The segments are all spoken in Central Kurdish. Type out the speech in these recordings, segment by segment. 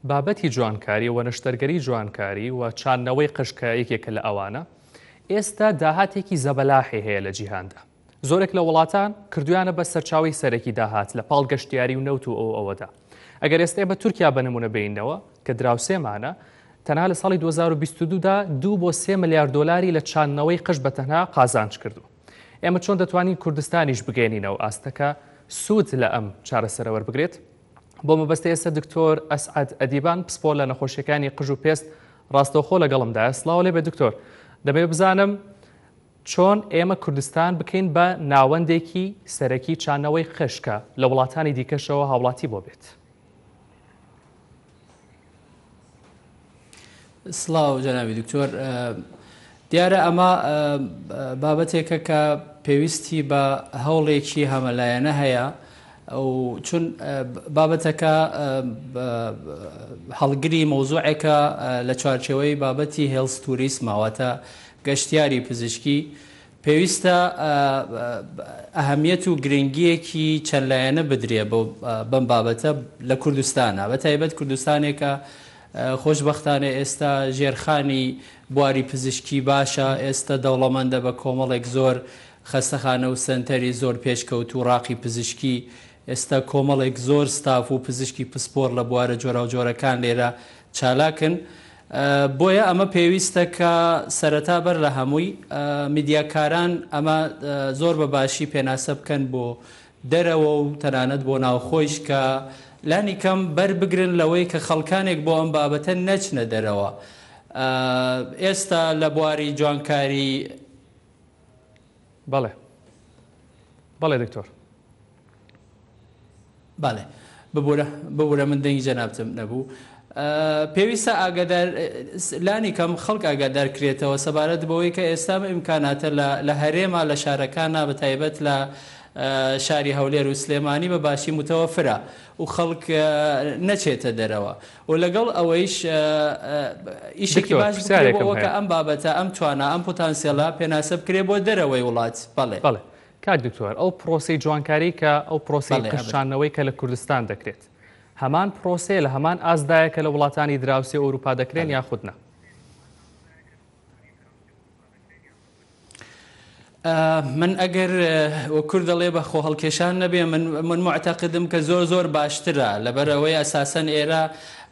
بابەتی جوانکاری و نەشتەرگەری جوانکاری و چاندنەوەی قژ کە یەکێکە لە ئەوانە ئێستا داهاتێکی زەبەلاحی هەیە لە جیهاندا. زۆرێک لە وڵاتان کردویانە بە سەرچاوەی سەرەکی داهات لە پاڵ گەشتیاری و نەوت و ئەو ئەوەدا. ئەگەر ئێستا ئێمە تورکیا بە نمونە بێینەوە کە دراوسێمانە تەنها لە ساڵی 2022 دا 2 بۆ 3 ملیار دۆلاری لە چاندنەوەی قژ بە تەنها قازانج کردووە. ئێمە چۆن دەتوانین کوردستانیش بگەێنینەوە ئاستەکە سوود لە ئەم چارەسەرە وەربگرێت؟ بۆ مەبەستە ئێستا دکتۆر ئەسعەد ئەدیبان پسپۆر لە نەخۆشیەکانی قژ و پێست ڕاستەوخۆ لەگەڵمدایە. سڵاو لێ بێ دکتۆر، دەمەوێت بزانم چۆن ئێمە کوردستان بکەین بە ناوەندێکی سەرەکی چانەوەی قژ کە لە وڵاتانی دیکەشەوە هاوڵاتی بۆ بێت؟ سڵاو جەنابی دکتۆر دیارە ئەمە بابەتێکە کە پێویستی بە هەوڵێکی هەمەلایەنە هەیە و چون بابەتەکە هەڵگری مەوزوعێکە لە چوارچێوەی بابەتی هێڵس توریسمە واتە گەشتیاری پزیشکی پێویستە ئەهەمیەت و گرنگییەکی چەند لایەنە بدرێ بەم بابەتە لە کوردستانا، بە تایبەت کوردستانێکە خۆشبەختانە ئێستا ژێرخانی بواری پزیشکی باشە، ئێستا دەوڵەمەندە بە کۆمەڵێک زۆر خەستەخانە و سەنتەری زۆر پێشکەوتوو و ڕاقی پزیشکی، ئێستا کۆمەڵێک زۆر ستاف و پزیشکی پسپۆڕ لە بوارە جۆراوجۆرەکان لێرە چالاکن، بۆیە ئەمە پێویستە کە سەرەتا بەر لە هەمووی میدیاکاران ئەمە زۆر بە باشی پێناسە بکەن بۆ دەرەوە و تەنانەت بۆ ناوخۆیش کە لانی کەم بەر بگرن لەوەی کە خەڵکانێک بۆ ئەم بابەتە نەچنە دەرەوە ئێستا لە بواری جوانکاری بەڵێ بەڵێ دکتۆر. بەڵێ ببورە ببورە من دەنگی جەنابتم نەبوو پێویستە ئاگادار لانی کەم خەڵک ئاگادار کرێتەوە سەبارەت بەوەی کە ئێستا ئیمکاناتە لە هەرێما لە شارەکانە بە تایبەت لە شاری هەولێر و سلێمانی بە باشی متەوەفرە و خەڵک نەچێتە دەرەوە و لەگەڵ ئەوەیش ئیشێکی دکتۆر باش بکرێ بۆ پرسیارێکم ئەوە کە هەیە. ئەم بابەتە ئەم توانا ئەم پۆتانسیێلە پێناسە بکرێ بۆ دەرەوەی وڵات بەڵێ. بەڵێ کاک دکتۆر ئەو پرۆسەی جوانکاری کە ئەو پرۆسەی بەڵێ ئەبەد. قژچانەوەی کە لە کوردستان دەکرێت هەمان پرۆسەیە لە هەمان ئاستدایە کە لە وڵاتانی دراوسێ ئەوروپا دەکرێن بەڵێ. یاخود نا؟ من ئەگەر وەک کورد دەڵێ بە خۆ هەڵکێشان نەبێ من من معتەقدم کە زۆر زۆر باشترە لەبەر ئەوەی ئەساسەن ئێرە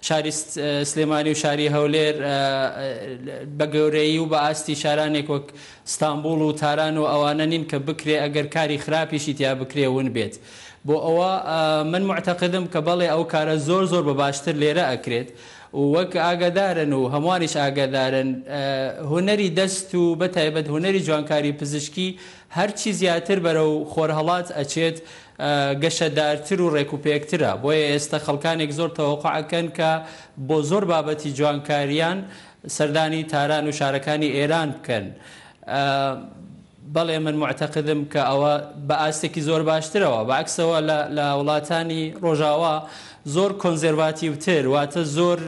شاری سلێمانی و شاری هەولێر بە گەورەیی و بە ئاستی شارانێک وەک ستانبوڵ و تاران و ئەوانە نین کە بکرێ ئەگەر کاری خراپیشی تیا بکرێ ون بێت بۆ ئەوە من معتەقدم کە بەڵێ ئەو کارە زۆر زۆر بە باشتر لێرە ئەکرێت و وەک ئاگادارن و هەمووانیش ئاگادارن هونەری دەست و بە تایبەت هونەری جوانکاری پزیشکی هەرچی زیاتر بەرەو خۆرهەڵات ئەچێت گەشەدارتر و ڕێکوپێکترە بۆیە ئێستە خەڵکانێک زۆر تەوەقوع ئەکەن کە بۆ زۆر بابەتی جوانکاریان سەردانی تاران و شارەکانی ئێران بکەن. بەڵێ من موعتەقدم کە ئەوە بە ئاستێکی زۆر باشترەوە، بە عەکسەوە لە لە وڵاتانی ڕۆژاوا زۆر کۆنزێرڤاتیوتر واتە زۆر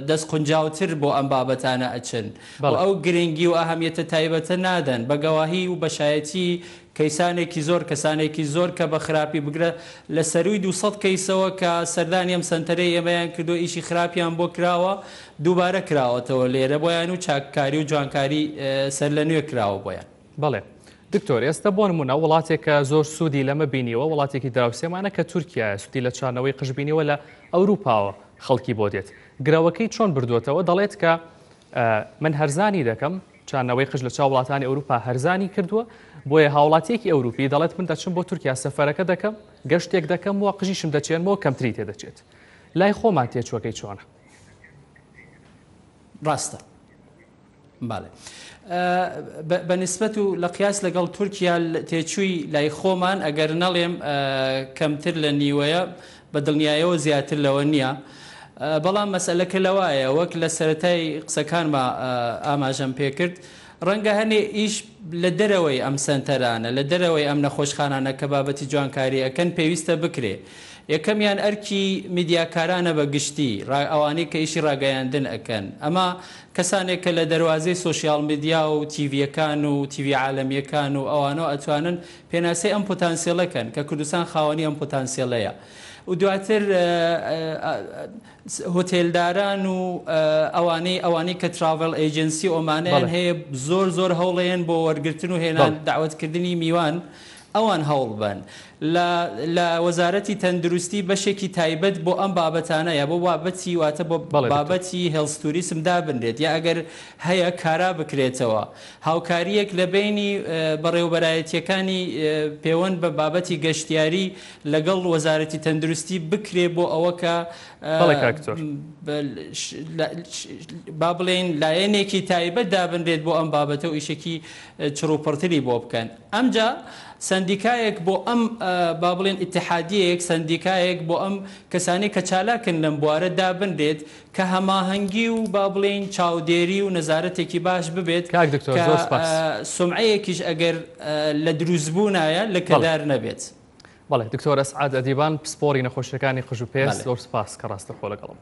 دەست قونجاوتر بۆ ئەم بابەتانە ئەچن و بەڵێ. ئەو گرنگی و ئەهەمیەتە تایبەتە نادەن بە گەواهی و بە شایەتی کەیسانێکی زۆر کەسانێکی زۆر کە بە خراپی بگرە لە سەرووی 200 کەیسەوە کە سەردانی ئەم سەنتەرەی ئێمەیان کردووە ئیشی خراپیان بۆ کراوە دووبارە کراوەتەوە لێرە بۆیان و چاککاری و جوانکاری سەرلەنوێ کراوە بۆیان. بەڵێ دکتۆر ئێستا بۆ نمونە وڵاتێک کە زۆر سوودی لەمە بینیوە وڵاتێکی دراوسێمانە کە تورکیایە سوودی لە چانەوەی قژ بینیوە لە ئەوروپاوە خەڵکی بۆ دێت گرەوەکەی چۆن بردووەتەوە دەڵێت کە من هەرزانی دەکەم چانەوەی قژ لە چاو وڵاتانی ئەوروپا هەرزانی کردووە بۆیە هاوڵاتیەکی ئەوروپی دەڵێت من دەچم بۆ تورکیا سەفەرەکە دەکەم گەشتێک دەکەم و قژیشم دەچێنمەوە کەمتری تێدەچێت لای خۆمان تێچوەکەی چۆنە؟ ڕاستە بەڵێ بە نسبەت و لە قیاس لەگەڵ تورکیا تێچووی لای خۆمان ئەگەر نەڵێم کەمتر لە نیوەیە بە دڵنیایەوە زیاتر لەوە نییە. بەڵام مەسئلەکە لەوایە وەک لە سەرەتای قسەکانما ئاماژەم پێکرد ڕەنگە هەنێ ئیش لە دەرەوەی ئەم سەنتەرانە، لە دەرەوەی ئەم نەخۆشخانانە کە بابەتی جوانکاری ئەکەن پێویستە بکرێ. یەکەمیان ئەرکی میدیاکارانە بە گشتی، ئەوانەی کە ئیشی ڕاگەیاندن ئەکەن. ئەمە کەسانێک کە لە دەروازەی سۆشیاڵ میدیا و تیڤییەکان و تیڤی عالەمییەکان و ئەوانەوە ئەتوانن پێناسەی ئەم پۆتانسێلە کەن کە کوردستان خاوەنی ئەم پۆتانسێلەیە. و دواتر هۆتێلداران و ئەوانەی ئەوانەی کە travel agency ئۆمانیان هەیە زۆر زۆر هەوڵێن بۆ وەرگرتن و هێنان داوەتکردنی میوان ئەوان هەوڵ بەن لە لە وەزارەتی تەندروستی بەشێکی تایبەت بۆ ئەم بابەتانە یا بۆ بابەتی واتە بۆ بابەتی health tourism دابنرێت یا ئەگەر هەیە کارا بکرێتەوە هاوکارییەک لە بەینی بەڕێوەبەرایەتییەکانی پێوەند بە بابەتی گەشتیاری لەگەڵ وەزارەتی تەندروستی بکرێ بۆ ئەوە کە بەڵێ کاک دکتۆر. با بڵێین لایەنێکی تایبەت دابنرێت بۆ ئەم بابەتە و ئیشێکی چڕوپڕتری بۆ بکەن. ئەمجا سەندیکایەک بۆ ئەم با بڵێن ئیتحادیەیەک سەندیکایەک بۆ ئەم کەسانەی کە چالاکن لەم بوارە دابنرێت کە هەماهەنگی و با بڵێین چاودێری و نەزارەتێکی باش ببێت کاک دکتۆر کە زۆر سپاس. سومعەیەکیش ئەگەر لە دروستبوونایە لەکەدار نەبێت. بەڵێ دکتۆر ئەسعەد ئەدیبان پسپۆڕی نەخۆشیەکانی قژ و پێست بەڵێ. زۆر سپاس کە ڕاستەخۆ لەگەڵم.